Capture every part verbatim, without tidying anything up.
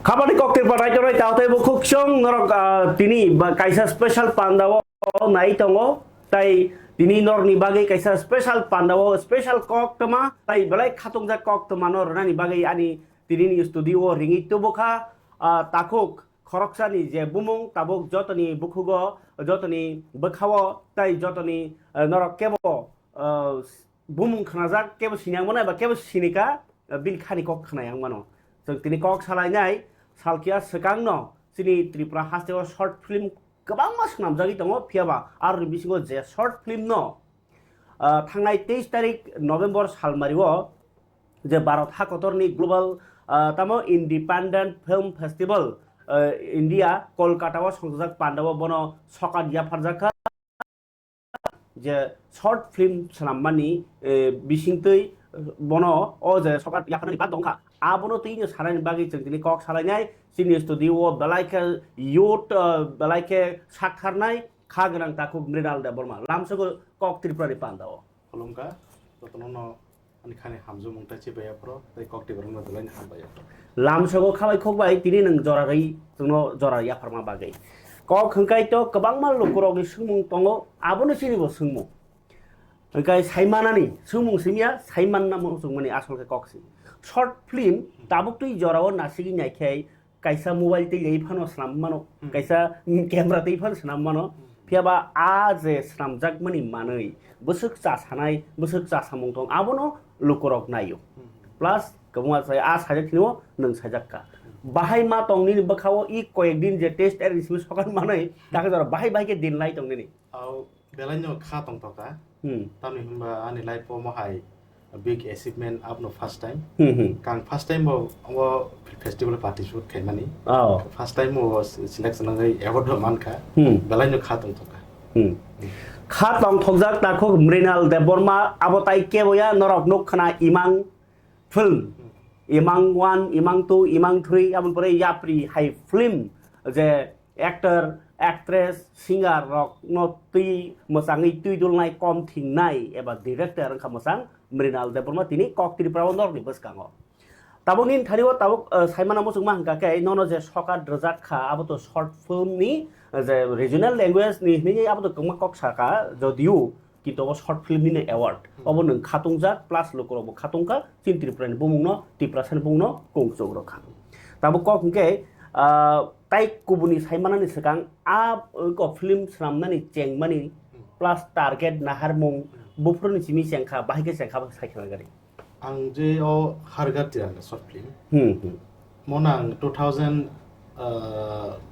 Habani kok Tripura Raitoroi tao tei bukhuk chwng norok, ah, tini ba kaisa special panda o nai tongo. Tai tini norokni bagwi kaisa special panda o special kok tama. Tai belai khatungjak kok tama no rwnani bagwi ani tini ni studio o ringwi tubu kha. Ah, takhuk khoroksani je bumung tabuk jotoni bukhugo, jotoni bwkhao tai jotoni, ah, norok kebo, ah, bumung khnajak kebo sini ang mano eba kebo sini ka, bini khani kok khna yang mano. Chwng tini kok salainai salkia swkangno chini Tripura hasteo short film kwbangma swnamjagwi tongo, phiyaba aroni bisingo je short film no, ah, thangnai teis tarik November salmario je Bharat hakotorni global, ah, tamo Independent Film Festival, ah, India Kolkata o songjak pandao bono sokat yapharjak kha. Je short film swnammani, eh, bisingtwi bono o je sokat yapharnani bak tongkha, abono twino sanani bagwi chwng tini kok salainai chini studio o belai khe youth, eh, belai khe saktharnai kha gwnang takhuk Mrinal Debbarma lamsogo kok Tripurani panda o. Khulumkha, jotono no Ani khani hamjwmung tei chibai yaphro, tei kok tibrokno belai ni hambai yaphro. Lamsogo khabai khokbai tini nwng jora rwi chwngno jora yapharma bagwi. Kok hwnkhe to kwbangma lukurokni swngmung tongo, abono chini bo swngmung. Hwnkhe saimanani swngmung simiya, saimanna muchungmani asol khe kok si. Short film tabuk twi jorao nasigwi naikhai kaisa mobile tei lei phano swnam mano, hmm, kaisa, mm, camera tei phano swnam mano. Hmm. Phiyaba a je swnamjakmani manwi bwswk cha sanai, bwswk cha samung tong, abono lukurok naio. Hmm. Plus kwbangma sai a sajak hinwi nwng sajak kha. Hmm. Bahai ma tong nini bwkhao i koyek din je test er simi sokan manwi, hmm, takhe jora bahai bahai khe din lai tong nini. Au, belai no kha tongthoka. Hmm. Tamni hwnba ani life o mohai big achievement abno first time. Hmm, hmm. Kang first time bo, bo festival participate khaimani. Oh. First time bo selection nangwi award bo mankha. Hmm. Belai no kha tongthoka. Hmm. Kha tongthokjak takhuk Mrinal Debbarma abo tai keboya norok nuk khna Imang film. Hmm. Imang one, Imang two, Imang three, aboni pore yapri hai film je actor, actress, singer rok no twi mwchangwi twi dulnai kom thingnai eba director wngkha mwchang Mrinal Debbarma tini kok Tripura o norokni bwskango. Tabuk nini thani o tabuk, eh, saimano muchungma hwnkha khe nono je sokat rwjak kha abo to short film ni, eh, je regional language ni hinwi abo to kwbangma kok saka jodio kintu obo short film nini award. Hmm. Obo nwng khatungjak, plus lukurokbo khatungkha, chini Tripurani bumungno, Tiprasani bumungno kung chuk rwkha. Tabuk kok hwnkhe, ah, tai kubuni saimanani swkang, a, uh, film swnamnani chengmani, hmm, plus target naharmung, hmm, buphuruni simi chengkha, bahai khe chengkha, abo sai khna gari. Ang je o Har Ghar Tiranga short film. Hmm, hmm. Mo nang two thousand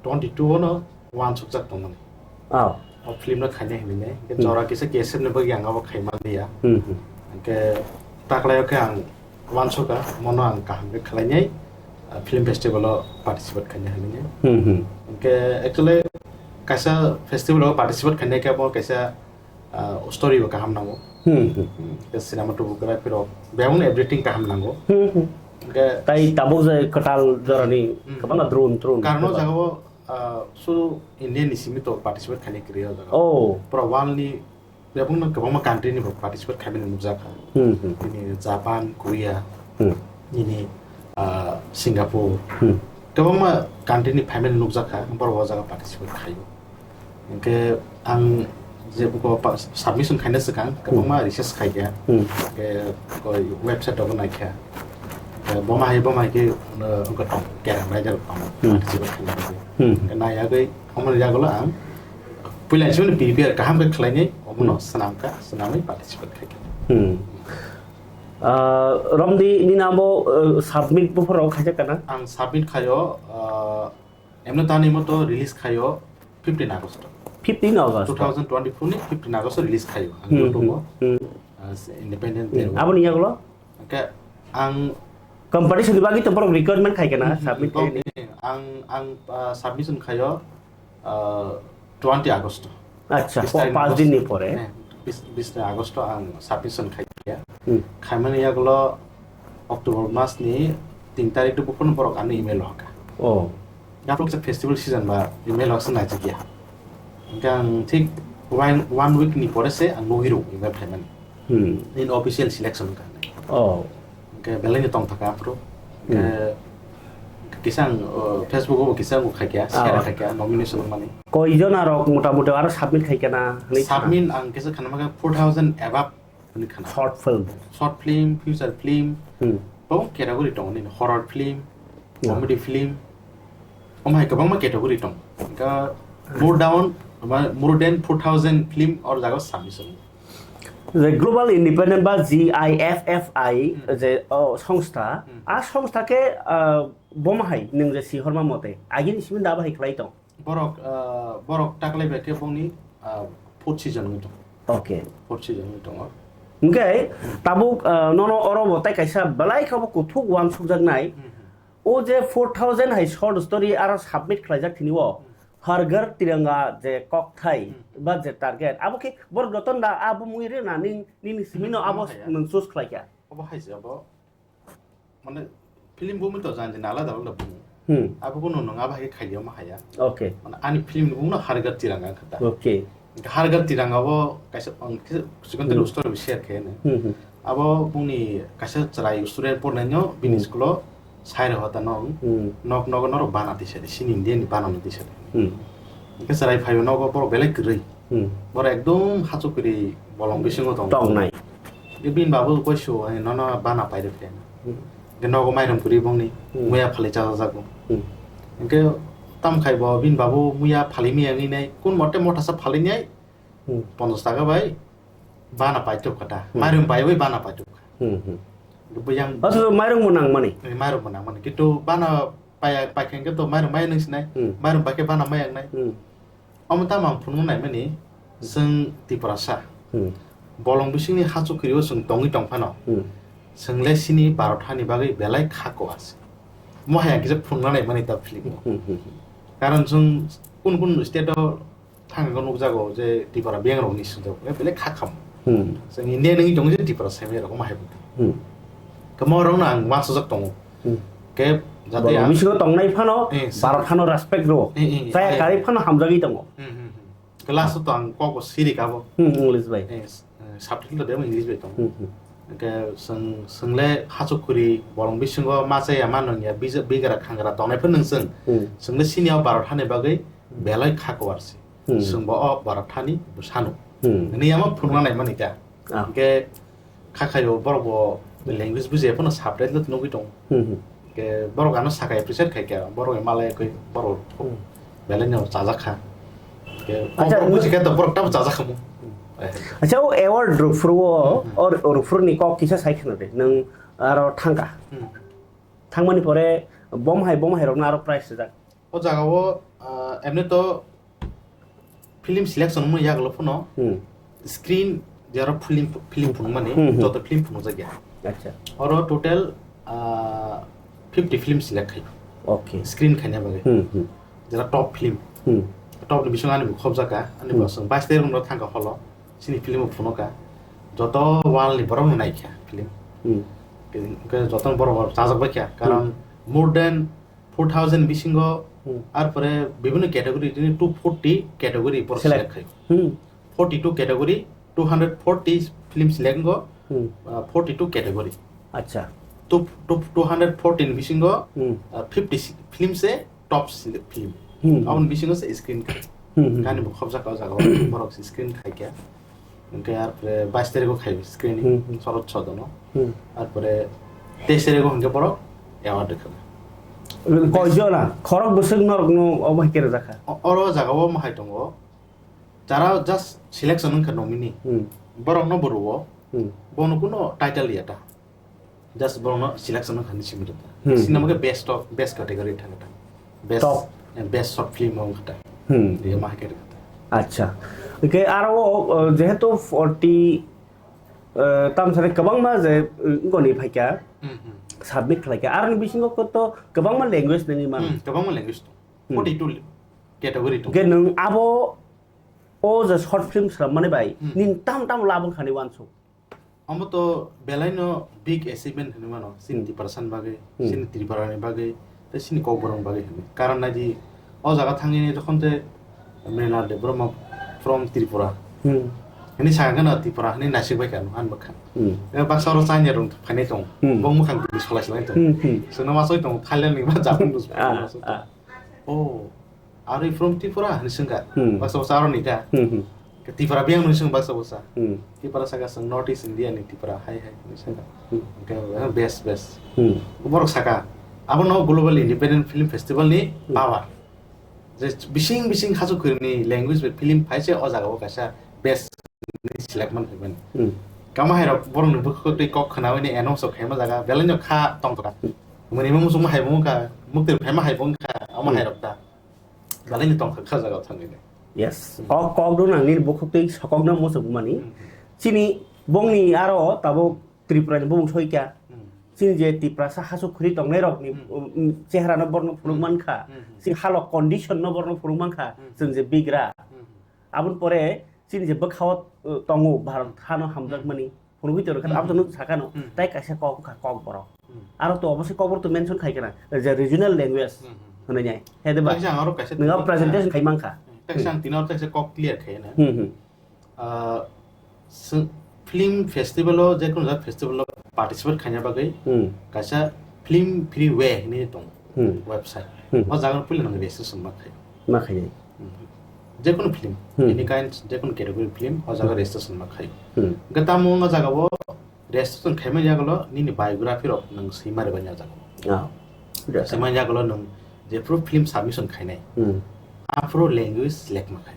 twenty-two ono wansukjak tongmani. Oh. O film no khaina hinwi ne. Ke, hmm, jora kisa K S F ni bagwi ang abo khaima liya. Hmm, hmm. Ke taklayo ke ang wansuka, mono ang kaham ke khlainai, ah, film festival o participate khaina hinwi ne. Hmm, hmm. Ke actually kaisa festival o participate khaina ke abo kaisa ah, story bo kaham nango. Hmm, hmm. Hmm, ke cinematography rok, bebakno editing kaham nango. Hmm, hmm. Hingke tai tabuk je kwtal jorani, hmm, kwbangma drone, drone, karno kwbang. Jagao, ah, sudu India ni simi to participate khainai kwrwi o jaga. Oh. Pura world ni bebakno kwbangma country ni bo participate khaimani nukjakha. Hmm, hmm. Nini Japan, Korea, hmm, nini, ah, Singapore. Hmm. Kwbangma country ni phaimani nukjakha, borok o jaga participate khaio. Hingke ang je buko pa-, submission khaina swkang, hmm, kwbangma research khaikha. Hmm. Hingke koi website rogo naikha. Hingke boma hai, boma hai khe, uh, wngkha tong, kerang raida rok tong, hmm, participate khaina bagwi. Hmm. Hingke naiyagwi, omo yagulo ang puila sini prepare kaham khe khlainai, omono, hmm, swnamkha, swnamwi participate khaikha. Hmm. Uh, Romdi, nini amo, uh, submit buphuru khaijak kana? Ang submit khaio, uh, Emno tani moto release khaio fifteen August. Fifteen August. Two thousand twenty-four ni fifteen August release khaio. Ang, hmm, YouTube o, hmm, hmm, ah, se Independence Day. Hmm. Aboni yagulo? Hingke ang competition ni bagwi to borok requirement khai kena, hmm, submit khai ni. Ang, ang, ah, submission khaio, ah, twenty August. Acha, bis tarik pas August. Din ni pore. Eh, bis, bis tarik August ang submission khai ya. Hmm. Khaimani yagulo October mas ni tin tarik do buphuru borok ano email hoka. Oh. Yapro kisa festival season ba email hoka naijak ya. Hingke ang thik one, one week ni pore se ang nugwi rw email khaimani. Hmm. In official selection ka. Oh. Hingke belai ni tong thaka aphuru. Hmm. Hingke Kisa ang, uh, Facebook o kisa ang khaikya, share khaikya, nomination mani. Koi jona rok mota moti aro submit khaikya na, hinwi khana. Submit ang kisa khana maka four thousand above hinwi khana. Short film. Short film, feature film, hmm, bo category tongo nini, horror film, comedy film, omo hai kwbangma category tongo. Ka more down, ma-, more than four thousand film or jaga submission. The Global Independent ba G I F F I, hmm, je, oh, songstha, hmm, a songstha ke, uh, Bo ma hai, nwng je sihorma mote, agini simi da bahai khlai tong? Borok, ah, borok taklai bai khe bongni, ah, fourth season wngwi tong. Okay. Fourth season wngwi tongo. Hwnkhe, hmm, tabuk, ah, nono oro bo tai kaisa belai khe bo kuthuk uansukjaknai. Hmm, hmm. O je four thousand hai short story aro submit khlaijak thini o, hmm, Har Ghar Tiranga je kokthai, hmm, ba je target, abo khe borok joto da abo mui rwna ning, nini simi no, hmm, abo haya. Nwng choose khlaikha. Obo hai se abo. Mane film bumui to jani jani alada alada bumu. Hmm. Abo kunu nung abo hai khe khaidi omo haya. Okay. Mane ani film ni bumung no Har Ghar Tiranga wngkha ta. Okay. Har Ghar Tiranga bo kaisa ang khe sikon tero, hmm, story bi share khe ne. Hmm, hmm. Abo bungni kaisa chwrai student pornai no bini, hmm, school o sai rw hota no, hmm, nok nogo norok bana tisa di, sini India ni bana no tisa di. Hmm. Hingke chwrai phaibo nogo borok belai kwrwi. Hmm. Borok ekdom hachuk kwrwi bolong bisingo tongo. Tongnai. Bini babu koisu, "Ai, nono bana pairwkhe." Hmm. Hingke nogo mairum kwrwi bongni, hmm, muya phalwi chajajago. Hmm. Hingke tamkhai bo bini babu muya phalwi maya wngwi nai, kun mote mothasa phalwi nai, hmm, ponchas taka bai bana paitwk kha ta. Hmm. Mairum paiwi bana paitwk kha. Hmm, hmm. Hingke buyang. Aswk mairum bo nangmani? Eh, mairum bo nangmani. Kintu bana paiya, paikha hingke to mairum maya nung sinai. Hmm. Mairum paikhe bana maya wngnai. Hmm. Omo tamo ang phunukna naimani, chwng Tiprasa. Hmm. Bolong bisingni hachuk kwrwi o chwng tongwi tong phano. Hmm. Chwng le chini Bharat hani bagwi belai kha kowa se. Mo hai ang kisa phunukna naimani ta film o. Hmm, hmm, hmm. Karon chwng kun kun state o thangwi nukjago je Tipra beng rokni swngjak, eh, belai kha kham. Hmm. Chwng India nungwi tongo je Tipra saimai rok omo hai bwtwi. Hmm. Khe mo rokno ang uansukjak tongo. Hmm. Khe jate borok ang bisingo tongnai phano, eh, Bharat hano respect rwo. Eh, eh, chaya eh, karwi phano hamjagwi tongo. Hmm, hmm, hmm. Khe last o to ang kok bo siri kabo. Hmm, English bai. Eh, s-, eh, subtitle to bebak English bai tongo. Hmm, hmm. Hingke chwng, chwng le hachuk kwrwi bolong bisingo ma chaya ma nungya, bija-, bigra khangra tongnai phano nwng chwng. Hmm. Chwng le sini o Bharat hani bagwi belai kha kowa se. Hmm. Chwng bo o Bharat hani bwsano. Hmm. Hwnwi yama phunukna naimani kha. Ah. Hingke kha khaio borok bo, hmm, language bujiya phano subtitle nugwi tongo. Hmm, hmm. Hingke borok ano saka appreciate khai kha, borok malai khe borok, hmm, belai no chajak kha. Hingke acha, kok buji khe to borok tamo chajak kha mo. Hmm. Eh. Acha, o award rwphuru o, hmm, hmm, o rwphuru ni kok kisa sai khna de. Nwng aro thangkha. Hmm. Thangmani pore bom hai, bom hai rokno aro prize rijak. O jaga o, ah, emni to film selection wngmani yagulo phano, hmm, screen jara film, film phunukmani, hmm, hmm, joto film phunukjakya. Acha. Oro total, ah, fifty film select khai. Okay. Screen khaina bagwi. Hmm, hmm. Jara top film. Hmm. Top ni bisingo ani bo khobjakha, ani, hmm, bo chwng bais terong no thangkha holo. Chini film o phunukha. Joto world ni borok no naikha film. Hmm. Hwnkhe joto borok chajak baikha. Karon, hmm, more than four thousand bisingo, hmm, arpore bibhinno category tini two forty category borok select, select khai. Hmm. Forty-two category, two hundred forty film select go, hmm, uh, forty-two category. Acha. Two, two, two hundred fourteen bisingo, hmm, uh, fifty film se top select film. Hmm. Aboni bisingo se screen khai. Hmm, hmm. Gani bo khobjak o jaga o borok se screen khai khe. Hwnkhe arpore bais tarikh o khai screening, hmm, hmm, Sharad Sadan o. Hmm. Arpore teis tarikh o hwnkhe borok award rwkha. Koi jona khorok bwswk norok no omo hai khe rwjakha? O-, oro jaga o omo hai tongo. Jara just selection wngkha nominee. Hmm. Borok no bo rwo. Hmm. Bono kuno title ya ta. Just borokno selection wngkha hinwi simi rwkha. Hmm. Sini namo khe best of, best category thangkha ta. Best, top, eh, best short film wngkha ta. Hmm. Ye ma khe rwkha ta. Acha. Hwnkhe aro o, o, jehetu forty, eh, tamsari kwbangma je, eh, wngoni phaikha, hmm, hmm, submit khlaikha. Aroni bisingo to kwbangma language nangwi mano. Hmm, kwbangma language to. Hmm. Forty-two category to. Hwnkhe nwng abo o je short film swrammani bai, hmm, nini tam tam labwkha hinwi uansuk? Omo to belaino big achievement hinwi mano, chini, hmm, Tiprasani bagwi, hmm, chini Tripurani bagwi, tei chini Kokborokni bagwi hinwi. Karon naidi, o jaga thangwi jokhon je Mrinath Debbarma from Tripura, hmm, Hini saka gana Tripura hini nasik bai kha, nuhan bwkha. Hmm. Eh, baksa oro China rong phainai tong. Hmm. Bong mwkhang twi solai solai tong. Hmm, hmm. Sono masoi tong, Thailand ni ba Japan ni Ah, masoi tong. Ah. Oh, are you from Tripura? Hini sengka. Hmm. Baksa baksa aro ni ka. Hmm, hmm. Ke Tripura biyang ni seng baksa baksa. Hmm. Tripura saka seng North East India ni Tripura hai hai ni sengka. Hmm. Ke, eh, best, best. Hmm. Borok saka. Abo no Global Independent Film Festival ni Hmm. power. Je bising bising hasu khwrwngni language bai film phaise o jaga o kaisa best hinwi select man phaimani. Hmm. Kama hai rok borok ni bwkhak twi kok khwnawi ni announce rok khaima jaga belai no kha tong kha. Hmm. Mwnwi ma muchung ma hai bung kha, muktwi phaima hai bung kha, ama Hmm. hai rok da. Belai no tong kha kha jaga o thangwi ni. Yes. Hmm. O kok do nang nini bwkhak twi sokok no muchung mani. Hmm. Chini bongni aro tabuk Tripura ni bumung soi kha. Hmm. Chini je Tiprasa hasu khuri tongnai rok ni, Hmm. um, um, chehra no borno phunuk Hmm. man kha. Hmm. Chini halok condition no borno phunuk man kha. Hmm. Chwng je bigra. Hmm. Aboni pore chini je bwkha o, uh, tongo Bharat Hmm. hano hamjak Hmm. mani. Phunugwi tongkha Hmm. abo to nuk sakha no. Hmm. Tai kaisa kok kha kok borok. Hmm. Aro to obosai kok borok to mention khai kana. Je regional language Hmm. Hmm. hwnwi nai. He de ba? Kaisa ang aro kaisa Nang presentation khai man kha. Hmm. Kaisa Hmm. ang tino kaisa kok clear khai na. Hmm. Hmm. Ah, sw-, film festival o, je kono jat festival o participate khaina bagwi Hmm. kaisa Film Freeway hinwi tong Hmm. website. Hmm. O jaga puila nang registration ma khai. Ma khai. Hmm. Je kono film, Hmm. any kind, je kono category film, o jaga Hmm. registration ma khai. Hmm. Hwnkhe tamo o jaga o registration khaima yagulo nini biography rok nang swima rwbaini o jaga o. Ah. Swima yagulo nang jephuru film submission khainai. Hmm. Aphuru language select ma khai.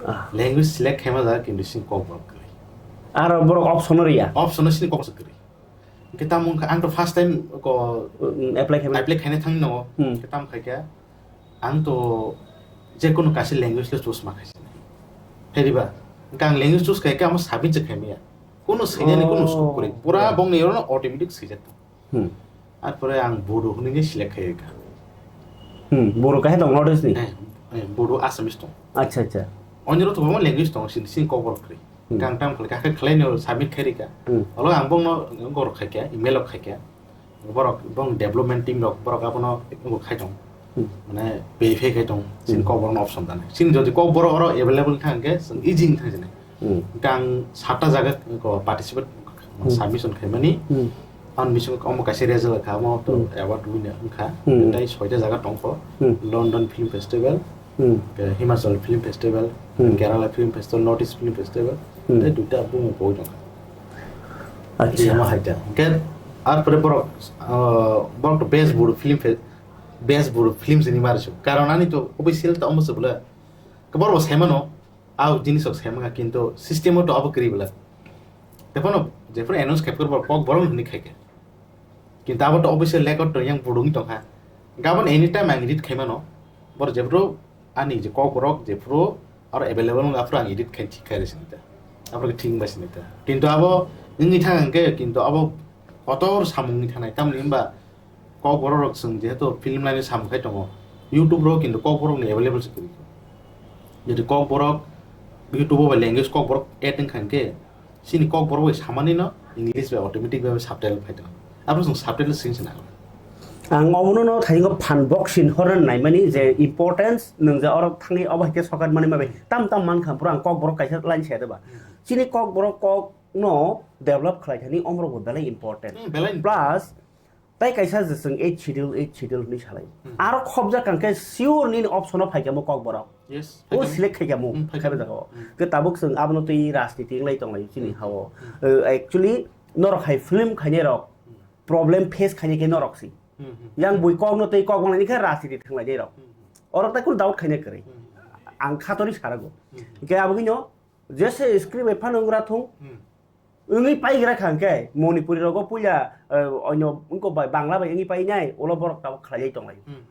Ah. Language select khaima jaga kintu sini Kokborok kwrwi. Aro borok option o riya? Option o sini Kokborok kwrwi. Hwnkhe tamo wngkha, ang to first time ko Mm, apply khaimani. Apply khaina thangwi nango. Hmm. Hwnkhe tamo khaikha, ang to jekono kaisa language le choose ma khaisini. Pheriba, hwnkhe ang language choose khaikha, amo submit se khaimaya. Kono swijani kono Oh. scope kwrwi. Pura Yeah. bongni oro automatic swijak. Hmm. Arpore ang Bodo hwnwi select khaikha. Hmm, Bodo kaisa tong North East ni? Eh, eh, Bodo Assamese tong. Acha, acha. Onjoro to kwbangma language tong, sini, sini Kokborok kwrwi. Hmm. Hwnkhe ang tamo khlaikha, khe khlaino submit khairikha. Hmm. Olo ang bongno gorok khaikha, email rok khaikha. Borok, bong development team rok, borok abono khai tong. Hmm. Mane verify khai tong, sini Hmm. Kokborok no option dana. Sini jodi Kokborok oro available thang khe, sini easy thang sini. Hmm. Hwnkhe ang satta jaga ko participate Hmm. submission khaimani. Hmm. Ang bisingo omo kaisa result kha, omo to Hmm. award winner wngkha. Hmm. Tai soita jaga tongkho. Hmm. London Film Festival, Hmm. ke Himachal Film Festival, Hmm. Kerala Film Festival, North East Film Festival. Hmm. Tai duita bung boi tongkha. Acha. Biyama haita. Ke ar pore borok, uh, borok to best Bodo film fe-, best Bodo film sini marisu. Karon ani to official to omo se bole. Ke borok bo saimano. Au jinis rok sai mankha, kintu system o to abo kwrwi bwla. Tei phano jephuru announce khai phuru bo Kokborok hwnwi khai khe. Kintu abo to official record to yang Bodo wng tongkha. Gabon anytime ang edit khai mano. Boro jephuru ani je Kokborok jephuru aro available wng aphuru ang edit khai thik khai rw sini ta. Aphuru khe thik wng bai sini ta. Kintu abo wngwi thang hwnkhe kintu abo kotor samung wngwi thangnai. Tamni hwnba Kokborok rok chwng jehetu film line o samung khai tongo, YouTube ro kintu Kokborok ni available se kwrwi kho. Jodi Kokborok YouTube o bai language Kokborok add wngkha hwnkhe, chini Kokborok bai samani no English bai automatic bai subtitle phai tongo. Abo chwng subtitle sing se nang. Ang obono no thaingo phan boxing horna naimani je importance nwng je oro thangwi obo hai khe sokat mani ma bai tam tam mankha, pura ang Kokborok kaisa line se de ba. Chini Kokborok kok no develop khlai thani omorok bo belai important. Hmm, belai important. Plus, Tai kaisa je chwng eighth schedule, eighth schedule hwnwi salai. Hmm. Aro khobjak kang khe sure nini option o phaikha mo Kokborok. Yes, O phaikha mo. select khaikha mo, Hmm, phaikha khaina mo. jaga o. Hmm. Ke tabuk chwng abono twi rajniti wnglai tonglaio chini Hmm. ha o. Hmm. Uh, actually, norok hai film khainai rok Hmm. problem face khainai khe norok si. Hmm, hmm. Yang bui kok no tei kok wnglai khe rajniti thwnglai dei rok. Hmm, hmm. Orok tai kunu doubt khaina kwrwi. Hmm. Ang khatori sarago. Hmm, hmm. Ke abo hino jese script bai phano wngwra thung. Hmm. Wngwi paigra kha hwnkhe Manipuri rogo puila, eh, onyo wngko bai Bangla bai wngwi painai, ulo borok tabuk khlaijai tonglai. Hmm.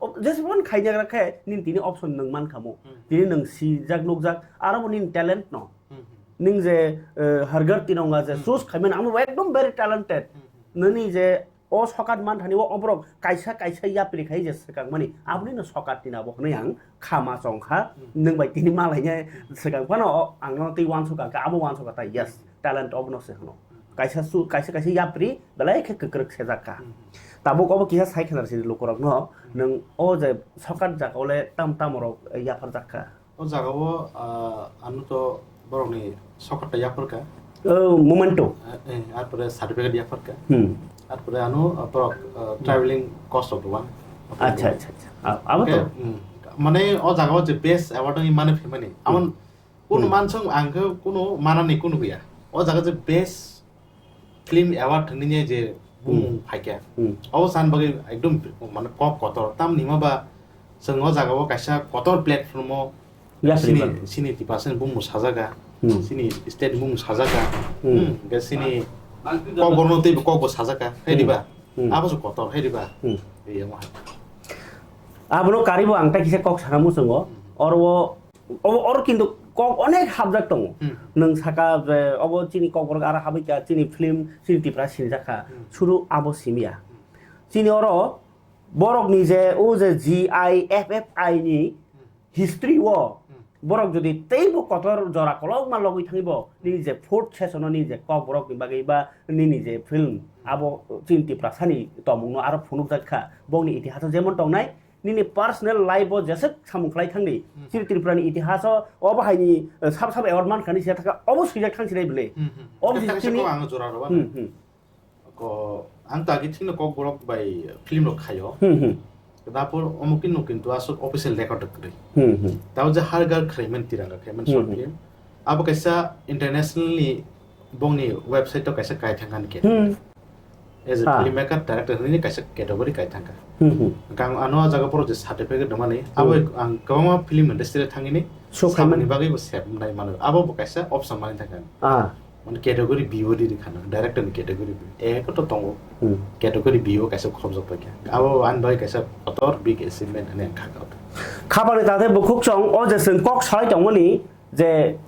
O, jesebo khaina gra khe nini tini option nwng mankha mo. Hmm. Tini nwng sijak nukjak, aro bo nini talent no. Hmm. Nwng je, eh, Har Ghar Tiranga je Hmm. choose khaimani, amo ekdom very talented. Hmm. Nini je o sokat manthani o oborok kaisa kaisa yapri khai je swkang mani, aboni no sokat tini abo hwnwi ang khama chong kha, Hmm. nwng bai tini malaina swkang phano o ang no tei uansukha khe abo uansukha ta, yes, Hmm. talent obono se hwno. Hmm. Kaisa su-, kaisa kaisa yapri belai khe kwkrwk sejak kha. Hmm. Tabuk obo kisa sai khna rwsidi lukurokno, Hmm. nwng o je sokat jaka o le tam tam rok yapharjak kha. O jaga o, ah, ano to borokni sokat ta yapharkha. Oh, memento. Eh, eh, arpore certificate yapharkha. Hmm. Arpore ano, ah, borok, ah, traveling cost of the one. Acha, acha, acha. A-, abo to. Hwnkhe, hmm, mane o jaga o je best award wngwi mani phaimani. Amon kunu mansong ang khe kunu manani kunu gwiya. O jaga je best film award hinwi je bumung phaikha. Hmm. Abo san bagwi ekdom mane kok kotor. Tamni hwnba chwng o jaga o kaisa kotor platform o Yapri sini, ba. Sini Tiprasa ni bumung sajaka. Hmm. Sini state bumung sajaka. Hmm. Hmm. Hwnkhe sini kokborok no teibo kokbo sajaka. Hai diba? Hmm. Abo se kotor, hai diba? Hmm. Iya, wah. Abono karibo ang tai kisa kok sana muchungo. Hmm. Oro o, o, oro kintu kok onek habjak tongo. Hmm. Nwng saka je obo chini kokborok aro habwi kha, chini film, chini Tipra sinjak kha. Hmm. Suru abo simiya. Hmm. Chini oro borokni je, o je G I F F I ni Hmm. history o Hmm. borok jodi teibo kotor jora kolokma logwi thangwi bo, nini je fourth session o nini je kokborok ni bagwi ba nini je film, abo chini Tiprasa ni tongmung no aro phunukjak kha. Bongni itihas o jemon tongnai, nini personal life o jeswk samung khlai thangdi, Hmm. chini Tripura ni itihas o obo hai ni, eh, sab sab award man kha ni se thaka obo swijak thang sinai bwle. Hmm, hmm. Obo Tei se kaisa chini kok ang jora rw Hmm, ano. hmm. Ko, ang to agi thikno kokborok bai film rok khaio. Hmm, hmm. Dapur omo kino kintu aswk official record kwrwi. Hmm, hmm. Tao je Har Ghar khlaiman, Tiranga khlaiman Hmm, short hmm. film. Abo kaisa internationally bongni website o kaisa kai thangkha ni khe. Hmm. As a Ha. filmmaker, director hinwi kaisa category kai thangkha. Hmm, hmm. Gang ano jaga poro je certificate dongmani, Hmm. abo ang kwbangma film industry thangini Show samani khaimani. bagwi bo sep nai mano. Abo bo kaisa option mani thangkha. Ah. Mane category B o di khana, director ni category B. A ko to tongo. Hmm. Category B o kaisa khobjak paikha. Abo ani bai kaisa kotor big achievement ani ang kha kha. Khapani tate bukhuk chong o je chwng kok salai tongmani je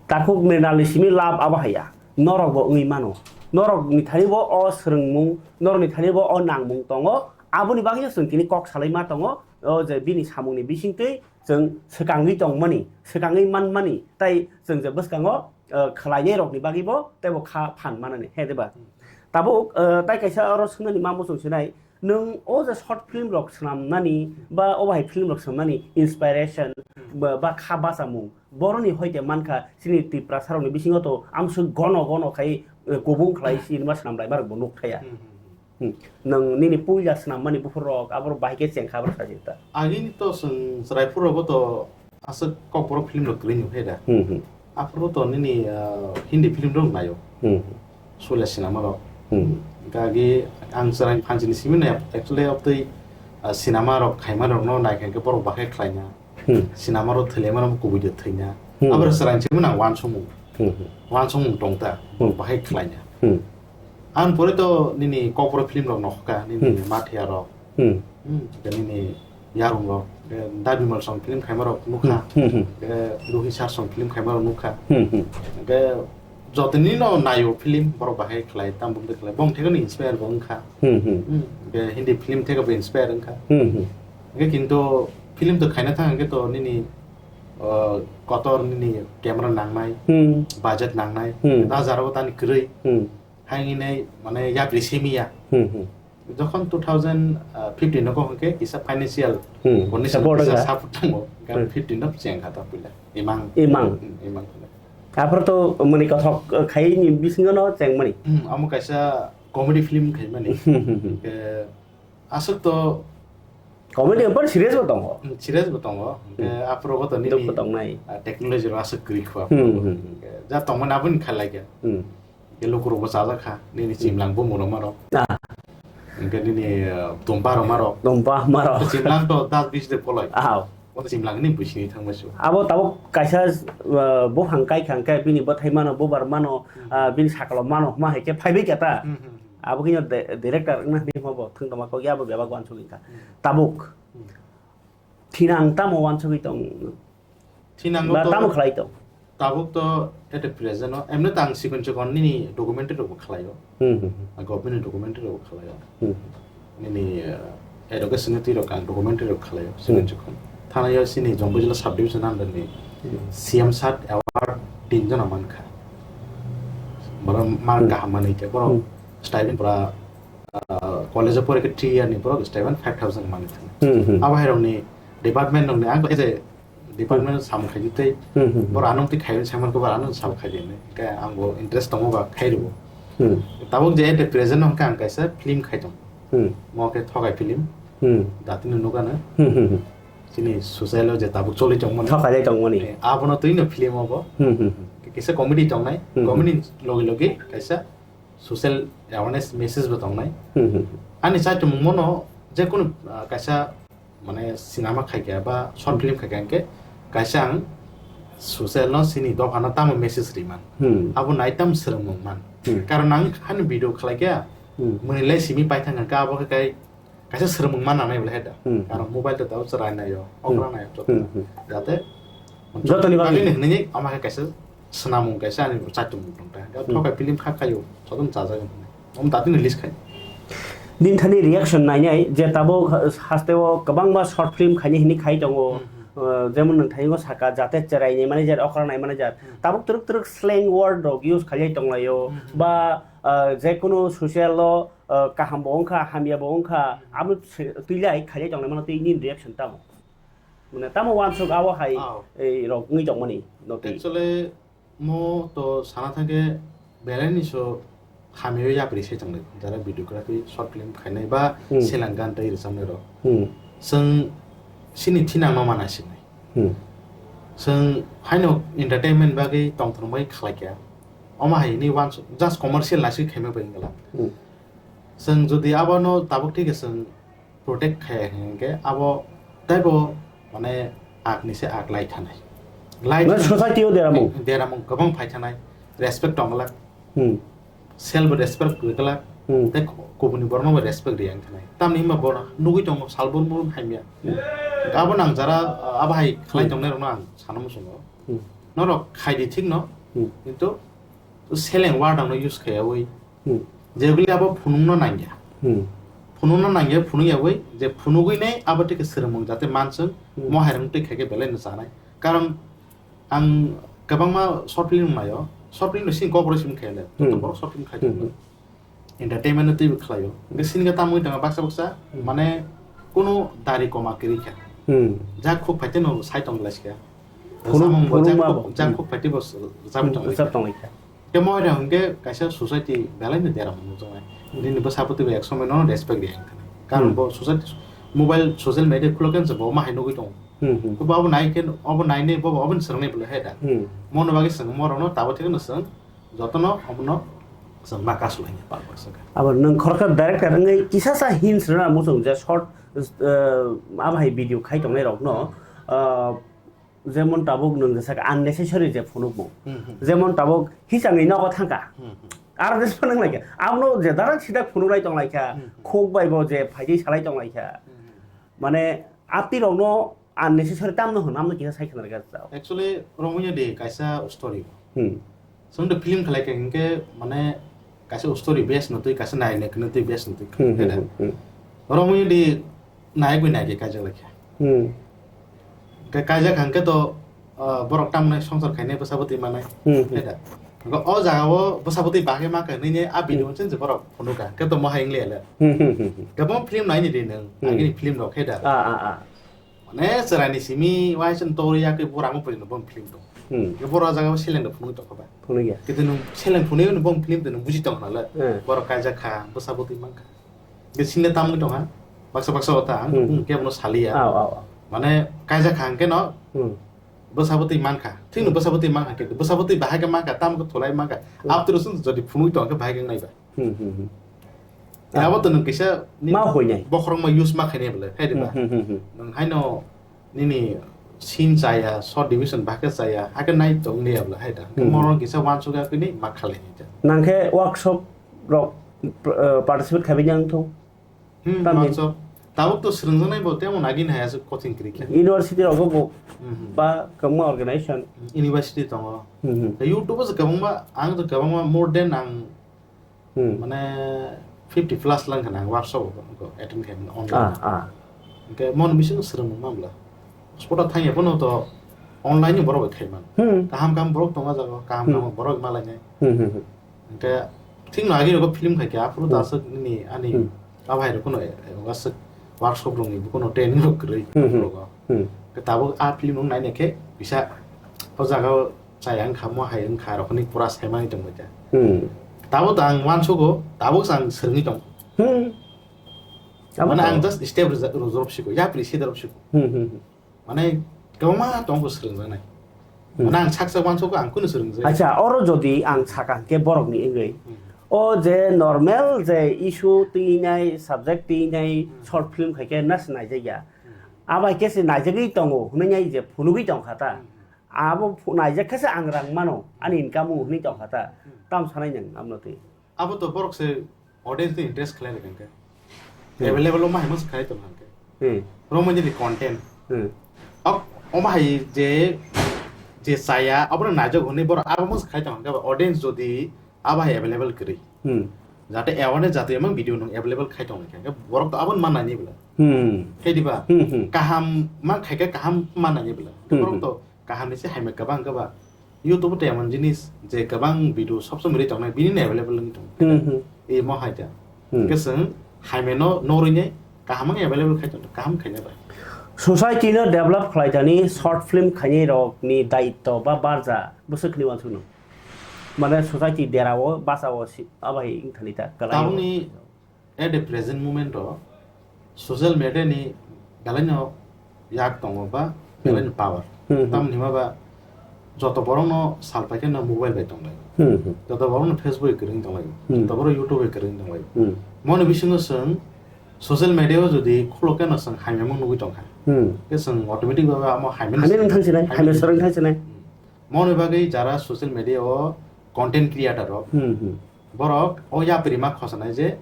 takhuk Mrinal ni simi lab abo haya. Norok bo wngwi mano. Norok ni thani bo o swrwngmung, norok ni thani bo o nangmung tongo. Aboni bagwi chwng tini kok salai ma tongo. O je bini samung ni bisingtwi chwng swkangwi tongmani, swkangwi manmani, tai chwng je bwskango, eh, khwlainairokni bagwibo teibo kha phan manani, he diba? Hmm. Tabuk, eh, tai kaisa oro swngnani ma muchung sinai, nwng o je short film rok swnamnani ba o bahai film rok swnamnani inspiration Hmm. ba, ba kha bachamung, boroni hoite mankha chini Tiprasa rokni bisingo to amswk gono gono khai, eh, kubung khlai cinema swnamlaimarokbo nukthaya. Hmm, hmm, hmm. Hmm. Nwng nini puila swnammani buphurrok, aborok bahai khe chengkha, aborok sajita. Agini to chwng chwraiphurogo to aswk kokborok film rok kwrwi nukhe da. Hmm, hmm. Aphuru to nini, ah, Hindi film rok naio. Hmm. Sule sinama rok. Hmm. Gagi ang chwrai phanchini simi nai, actually, obtwi, ah, sinama rok khaima rokno naikhe borok bahai khlaina. Hmm. Sinama rok thwilai mano kubui de thwina. Hmm. Abo rok chwrai simi nang wansukmung. Hmm, hmm. Wansukmung tongta, Hmm. bahai khlaina. Hmm. Ang pore to nini kokborok film rok nokha, nini Hmm. Mathia rok. Hmm. Hmm, ke nini Yarung rok, ke Dabimal song film khaima rok nukha. Hmm, hmm, hmm. Ke Ruhi Sar song film khaima rok nukha. Hmm, hmm. Ke jotoni no naio film borok bahai khlai, tam bum de khlai. Bong thekno inspire bo wngkha. Hmm, hmm. Hmm, ke Hindi film thekno bo inspire wngkha. Hmm, hmm. Ke kintu film to khaina thang ke to nini, uh, kotor nini camera nangnai, Hmm. budget nangnai. Hmm. Da jaro tani kwrwi. Hmm. Hainginai mane yapri simiya. Hmm, hmm. Jokhon two thousand fifteen no kok hwnkhe kisa financial Hmm, condition support kisa wngkha. Support tongo. Gan Hmm. fifteen no cheng kha ta puila. Imang. Imang. Hmm, imang puila. Aphuru to mani kothok, eh, khai ni bisingo no cheng mani. Hmm, amo kaisa comedy film khai mani. Hmm, hmm, hmm. Ke aswk to Comedy ampar serious bo tongo. Hmm, serious bo tongo. Ke Hmm. aphuru bo to nini, Dukhu tongnai. ah, technology ro aswk kwrwi khwa. Hmm, hmm, hmm. Ke ja tongmani aboni khalai khe. Hmm. Ke lukurokbo chajak kha, nini Hmm. chimlang bumung rok marok. Ah. Hingke nini, eh, tompa rok marok. Tompa marok. Chimlang to das bis de polai. Ah. O chimlang ni bisini thangma su. Abo tabuk kaisa, eh, buphang kai kha hingke bini bwthai mano, bubar mano, Hmm. ah, bini sakalo mano, ma hai khe phaibai khe ta. Hmm, hmm, hmm. Abo khe de-, director wngna hinwi bo thwng tongma kok ya bo bebak wansugwi kha. Hmm. Tabuk. Hmm. Thinang tamo wansugwi tong? Thinango Ba to tamo khlai tong? Tabuk to at a present o, emne tang sikon sikon nini documentary rok bo khlaio. Hmm, hmm, hmm. A government ni documentary rok bo khlaio. Hmm. Nini, eh, education ni twi rok ang documentary rok khlaio, sikon Hmm. sikon. Thana yo sini Jompuijala sub division under ni Hmm. C M sat award tin jona mankha. Boro mark Hmm. kaham manwi khe, boro Hmm. stipend pura, ah, college o pore khe three year ni borok stipend five thousand manwi thang. Hmm, hmm. Abo hai rok ni department rok ni ang as a Department samung khaidi tei Hmm, hmm, hmm. Bor anong tei khaiyung samung ko bor anong samung khaidi ne. Ka ang bo interest tongo ba khairwo. Hmm. Tabuk je at present hwnkha ang kaisa film khai tong. Hmm. Mo khe Thokai film. Hmm. Datino nukana. Hmm, hmm, hmm. Chini social o je tabuk choli tongmani. Thokai tongmani. Eh, abono twi no film obo. Hmm, hmm, hmm. Kisa comedy tongnai. Hmm, hmm. Comedy logi logi kaisa social awareness message bo tongnai. Hmm, hmm, hmm. Ani chaitumung mono je kunu, ah, kaisa mane cinema khaikha ba short film khaikha hwnkhe kaisa ang social no chini dophano tamo message ri man. Hmm. Abo nai tamo swrwngmung man. Hmm. Karon ang hani video khlaikha, Hmm. mwnwi lai simi paithang hwnkhe abo khe kai kaisa swrwngmung man nanai bwlai hai da. Hmm. Karon mobile to tabo chwrai naio, Hmm. okra naio joto. Hmm, hmm. Jate Jotoni bagwi. bagwi ni hwnwi ama khe kaisa swnamung kaisa ani chaitungmung tong ta. Hmm. Thokai film kha khaio, jotono chajago. Om datino list khai. Nini thani reaction nainai je tabuk hasteo kwbangma short film khaini hini khai tongo. Hmm, hmm. Uh, jemon nwng thaingo saka jate cherai nai mani jar, okra nai mani jar. Hmm. Tabuk twrwk twrwk slang word rok use khailai tonglaio. Hmm, hmm. Ba, uh, je kunu social o, uh, kaham bo wngkha, hamya bo wngkha, Hmm. abo se-, twilai khailai tonglai mano twi nini reaction tamo? Mane tamo wansuk abo hai, Oh. ei rok wngwi tongmani no twi. Actually, mo to sana thangkhe belai ni so hamyo yapri se tongnai. Jara videography, short film khainai ba Hmm. selang gan tei rwchapnai rok. Hmm. Chwng chini thinang no mana sinai. Hmm. Chwng haino entertainment bagwi tongthormai khlaikha. Omo hai ni wansuk just commercial naisik khaima bai wngla. Hmm. Chwng jodi abono tabuk thik chwng protect khaya hwnkhe abo teibo mane ak ni se ak lai thanai. Lai Mane thanai. society o deramung. Deramung kwbang phai thanai. Respect tong glak. Hmm. Self respect kwklak. Hmm. Tei kubuni borokno bo respect riya wng thanai. Tamni hwnba bo nugwi tongo sal brum brum hamya. Hmm. Abo nang jara, abo hai khlai Hmm. tongnai rokno ang sana muchungo. Hmm. Norok khaidi thik no. Hmm. Kintu seleng word ang no use khaiyawi. Hmm. Jeguli abo phunukno nangya. Hmm. Phunukno nangya, phunukyawi je phunugwi nai abo tei khe swrwngmung jate manswng Hmm. mo hairang twi khaikhe belai no chanai. Karon ang kwbangma short film naio, short film no sini cooperation khaile, Hmm. joto borok short film khai Hmm. tongo. Entertainment no twibo khlaio. Hwnkhe sini khe tamwi tongkha baksa baksa, Hmm. mane kunu dari koma kwrwi kha. Hmm. Jak khuk phaite no sai tong lai kha. Phunuk-, Samung bo phunuk jak ma khuk, bo. jak Hmm. khuk phaite bo s-, jabwi Hmm, tong lai jab kha. tong lai kha. Tei mo hai hwnkhe kaisa society belai no dera mung tongnai. Nini bwsa bwtwi bai ek somoi no respect di hwnkhe. Karon Hmm. bo society mobile social media khulok khe bo ma hai nugwi tongo. Hmm, hmm. Bo abo nai khe, abo nai ne bo abo ni swrwng nai bwlai hai da. Hmm. Mo no bagwi swng mo rok no tabo thik no swng joto no abo no swng ma kasu lai ni pal pal swng. Abo nwng khoroksa director wngwi kisa sa hints rwna muchung je short, uh, abo hai video khai tongnai rok no, uh, Jemon tabuk nwng jesa khe unnecessary je phunukmung. Hmm, hmm. Jemon tabuk hisangni nogo thangkha. Hmm, hmm. Aro je phunuk lai kha. Abono je darak sidak phunuk lai tong lai kha. Hmm, hmm. Khuk bai bo je phaidi salai tong lai kha. Hmm, hmm. Mane atwi rokno unnecessary tamno hwn, amno kisa sai khna rwkha jao. Actually, romwi di kaisa story. Hmm. Chwng de film khlai kha hinkhe mane kaisa story base no twi, kaisa nai nai kwno twi base no twi. Hmm, hmm, Heda. hmm, hmm. Romwi di nai gwi nai khe kaijak lai kha. Hmm. Khe kaijak hang khe to, ah, borok tamnai songsar khainai bwsa bwtwi manai. Hmm, hmm. Heda. Hwnkhe o jaga o bwsa bwtwi bagwi ma kha hinwi a video Hmm. chini borok phunuk kha. Khe to mo hai wng liya le. Hmm, hmm, hmm, hmm. Kwbangma film naini di nwng, Hmm. agini film rok heda. Ah, ah, ah. Mane chwraini simi uaisano tori ya khe bo rang bo pori no bo film tong. Hmm. Khe boro jaga o seleng rok phunuk tong kha ba. Phunuk ya. Khe nwng seleng phunuk no bo film tong buji tong kha le. Hmm. Boro kaijak kha, bwsa bwtwi man kha. Khe sinde tamni tong ha. Baksa baksa o ta ang Hmm. bung khe bono sali ya. Aw, aw, aw. Mane kaijak kha ang khe no. Hmm. Bwsa bwtwi man kha. Thik no Hmm. bwsa bwtwi man kha khe. Bwsa bwtwi bahai khe man kha, tam khe thulai man kha. Hmm. Abtru sung jodi phunuk tong khe bahai khe nai ba. Hmm, hmm, hmm. Abo to nwng kisa nini Ma hoi nai. Bokhorok ma use ma khainai bwle, hai de ba? Hmm, hmm, hmm, hmm. Nwng haino nini scene chaya, short division ba khe chaya, hakhe nai tong liya bwle, hai da? Hmm, hmm. Moron kisa wansuk ya kini ma khalai ni ja. Nang khe workshop rok, uh, participate khabi nang thung? Hmm, Tamni? Workshop. Tabuk to swrwngjaknai bo, temo nagini hai aswk coaching kwrwi khe. University rogo bo Hmm, hmm. ba kwbangma organization. University tongo. Hmm, hmm. YouTube o se kwbangma, ang to kwbangma more than ang Hmm. Mane fifty plus lang khana workshop ko attend khai mano online. Ah, ah. Hwnkhe mon bising swrwng mano bla. Spot thangya bono to online ni borok khai man. Hmm. Kaham kaham borok tonga jago, kaham Hmm. kaham borok malai nai. Hmm, hmm, hmm. Hwnkhe thik no agi rogo film khai kha, aphuru Hmm. ta aswk nini ani Hmm. abhai rok no, eh, aswk workshop rok ni bono training rok kwrwi Hmm, hmm. rogo. Hmm. Tabuk a film wng naina khe kisa o jaga o chaya wngkha, mo hai wngkha, rok hwnwi pura saimani tongbai ta. Hmm. Tabuk to ang uansugo, tabuk se ang swrwngwi tongo. Hmm. Abo Mane to. Ang just step rwja-, rwjorop siko, yapri sidarop siko. Hmm, hmm, hmm. Mane kwbangma tongo swrwngjaknai. Hmm. Mane ang saksa uansugo, ang kunu swrwngjak. Acha, oro jodi ang sakha hwnkhe borokni wngwi, Hmm. o je normal je issue twi nai, subject twi nai, Hmm. short film khai khe nas naijak ya. Hmm. Abai khe se naijagwi tongo hwnwi nai je phunugwi tongkha ta. Hmm. Abo phu-, naijak khe se ang rang mano, ani income o hwnwi tongkha ta. Hmm. Tam sanai nang amno twi. Abo to borok se audience ni interest khlai rwkha hwnkhe. Hmm. Available o ma hai masa khai tong hwnkhe. Hmm. Oro mo nini content. Hmm. Ab-, omo hai je, je chaya, abo no naijak hwnwi borok abo masa khai tong hwnkhe, audience jodi abo hai available kwrwi. Hmm. Jate awareness jatwi emang video nwng available khai tong hwnkhe, borok to abo no ma naini bwla. Hmm. Khai diba? Hmm, hmm. Kaham ma khai khe kaham ma naini bwla. Hmm, Borok hmm. to kaham ni se hamya kwbang kwbang. YouTube tei emon jinis je kwbang video sob somoi ri tongnai, bini ni available wngwi tongo. Hmm, hmm. E mo hai ta. Hmm. Hwnkhe chwng hamya no norwi nai kaham wng available khai tong, kaham khaina bai. Society no develop khlai tani short film khainai rok ni daitto ba barja bwswk ni uansuk no. Mane society dera o basa o si abai wng thani ta kwlai o. Tabukni At the present moment o social media ni belai no yak tongo ba belai no Hmm. power. Hmm, hmm. Tamni hwnba ba joto borok no sal pai khe no mobile bai tong lai. Hmm, hmm. Joto borok no Facebook bai kwrwng tong lai. Hmm. Joto borok YouTube bai kwrwng tong lai. Hmm. Moni bisingo chwng social media o jodi khulok khe no chwng hamya mung nugwi tong kha. Hmm. Khe chwng automatic ba amo hamya Hamya wng thang sinai, hamya hamya wng thang sinai. Hmm. Moni bagwi jara social media o content creator rok Hmm, hmm. Borok o yapri ma khosanai je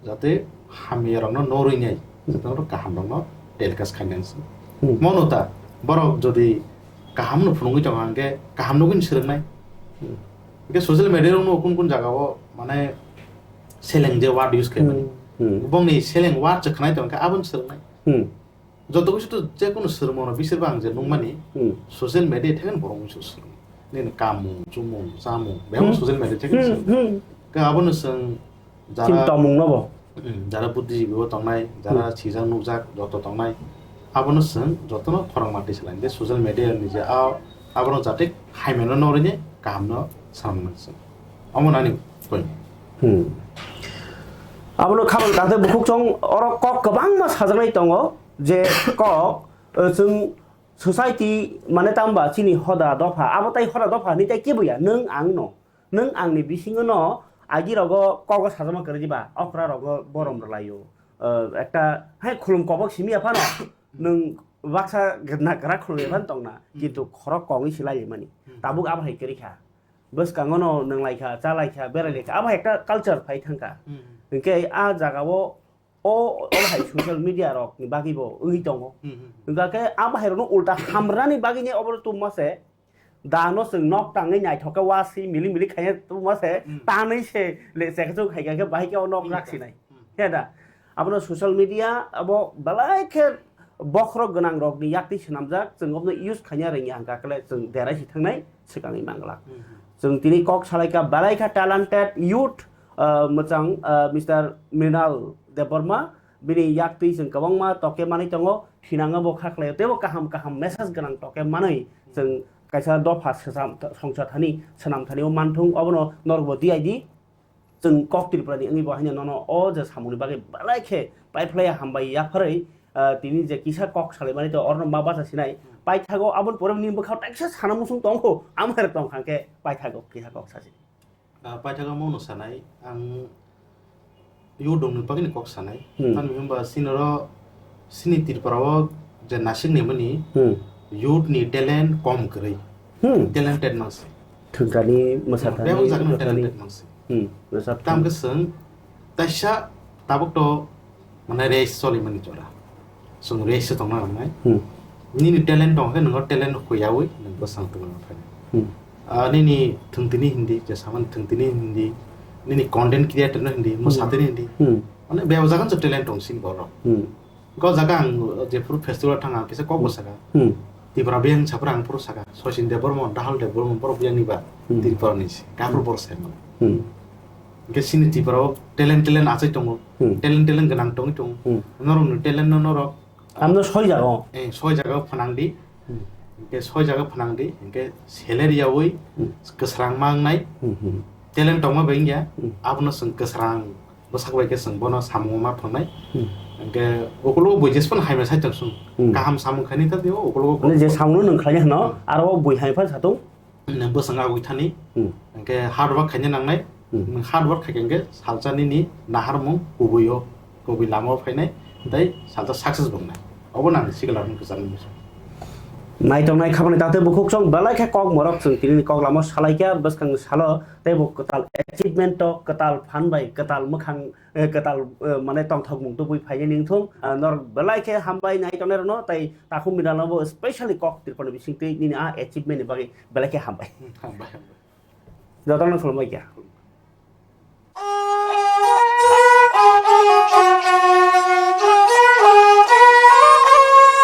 jate hamya rokno norwi nai, Hmm. jate norok kaham rokno telecast khainai se. Hmm. Mono ta borok jodi kaham no phunugwi tongo hwnkhe kaham nugwi swrwngnai. Hmm. Hwnkhe social media rokno kun kun jaga o mane seleng je word use khaimani. Hmm. Hmm. Bongni seleng word se khnai tongkhe abono swrwngnai. Hmm. Joto kisa to je kono swrwngmano bisir ba ang je nukmani Hmm. social media thaikheno borok wngwi se swrwngo. Nini kamung, chumung, chamung, bebak Hmm. social media thaikheno Hmm, swrwngo. Hmm. Khe abono chwng Chini jara, tongmung no bo. Hmm, jara buddhijibi bo tongnai, jara Hmm. sijak nukjak joto tongnai. Abono chwng jotono khorang mati salai. Je social media ni je a, abono jate hamya no norwi ni kaham no sanang nang chwng. Omo nani point. Hmm. Abono khabang tate bukhuk chong oro kok kwbangma sajaknai tongo. Je kok, eh, chwng society mane tamba chini hoda dopha, abo tai hoda dopha hinwi tai kibuya, nwng ang no, nwng angni bisingo no agi rogo kogo sajama kwrwi diba, okra rogo borom rwlaio, eh, ekta hai khulum kobok simi ya phano, nwng baksa gna gra khulum ya phano tongna, Hmm. kintu khorok kongwi se lai mani, Hmm. tabuk abo hai kwrwi kha, bwskango no nwng lai kha, cha lai kha, berai lai kha, abo hai ekta culture phai thang kha, Hmm. hinkhe a jaga o O, o hai social media rok ni bagwi bo wngwi tongo. Hmm, hmm, hmm. Hwnkha khe a bahai rok no ulta hamrani bagwi ni obo tuma se da no chwng nok tangwi naithok khe wa si mili mili khaina tuma se Hmm. tanwi se le se khe khai khe bahai khe o nok Hmm, rak hmm. sinai. Hmm. He da? Abono social media abo belai khe bokhorok gwnang rok ni yak twi swnamjak, chwng obo no use khaina rwngya hwnkha khe chwng derai si thangnai swkangwi manglak. Hmm, hmm. Chwng tini kok salai kha belai kha talented youth, ah, mwchang, ah, Mister Mrinal Debbarma, bini yak twi chwng kwbangma toke manwi tongo, thinango bo kha khlaio, teibo kaham kaham message gwnang toke manwi chwng kaisa dopha swcham-, songcha thani, swnam thani o manthung, obono norokbo di ai di. Chwng kok Tripura ni wngwi bo haino nono o je samungni bagwi belai khe paiphlaiya hambai yapharwi, ah, tini je kisa kok salaimani to orno ma bacha sinai, paithago aboni pore ni bwkhao teksa sana muchung tongkho, amhai tongkha khe paithago kisa kok sasi. Ah, paithago mono sanai, ang yudongni bagwino kok sanai. Hmm. Tamni hwnba sinoro, sini Tripura o je nasik ni mani Hmm. youth ni talent kom kwrwi. Hmm. Talented mansi. Thwngthani, Hmm, mwsathani, bebak jagano rwthani. Talented mansi. Hmm, rwchapthani. Tam khe chwng taisa tabuk to mane race choli mani jora. Chwng race se tongna nangnai. Hmm. Nini talent tong khe nwng o talent huyawi nwng bwsang tongna nangnai. Hmm. Ah, nini thwngtini hindi, je samani thwngtini hindi, nini content creator no hindi, Hmm. mwsatini hindi. Hmm. Mane bebak jagano se talent tong sini borok. Hmm. Ko jaga ang jephuru festival thang ang kisa kok bo saka. Hmm. Tipra biyang sapra ang phuru saka. Sachin Debbarma, Rahul Debbarma borok biyang ni ba Hmm. Tripura ni si. Kaphuru borok sai mano. Hmm. Hwnkhe sini Tripura o talent talent achai tongo. Hmm. Talent talent gwnang tongwi tongo. Hmm. Norok ni talent no norok Tamno soi jaga o. Eh, soi jaga o phanang di. Hmm. Hingke soi jaga phanang di, hingke salary yawi Hmm. kwsrang ma wngnai. Hmm, hmm. Talent tongma bai wngya, Hmm. abono chwng kwsrang bwsak bai khe chwng bono samung ma phangnai. Hmm. Hingke ukulo bui jespan haima sai tong sung. Hmm. Kaham samung khani ta tio ukulo. Mane je samung no nung khlai hano, Hmm. aro bui hai phan satung. Nang bwswng agwi thani, Hmm. hingke hard work khaina nangnai, Hmm. nang hard work khaikhe hingke salsa nini naharmung kubui o, kubui lama o phainai, tei salsa success bo wngnai. Obo nang sikla rok kwchangni bwswk. Naitongnai khabani tate bukhuk chwng belai khe kok morok chwng tini ni kok lama o salai kha bwskang ni salo tei bo kwtal achievement o kwtal phan bai kwtal mwkhang eh, kwtal, eh, mane tongthokmung tubui phainai ningthung. Ah, norok belai khe hambai nai tongnai rokno, tei takhuk Miral no bo specially kok Tripura ni bisingtwi nini a achievement ni bagwi belai khe hambai. Hambai, hambai. Jotono khulumbai kha.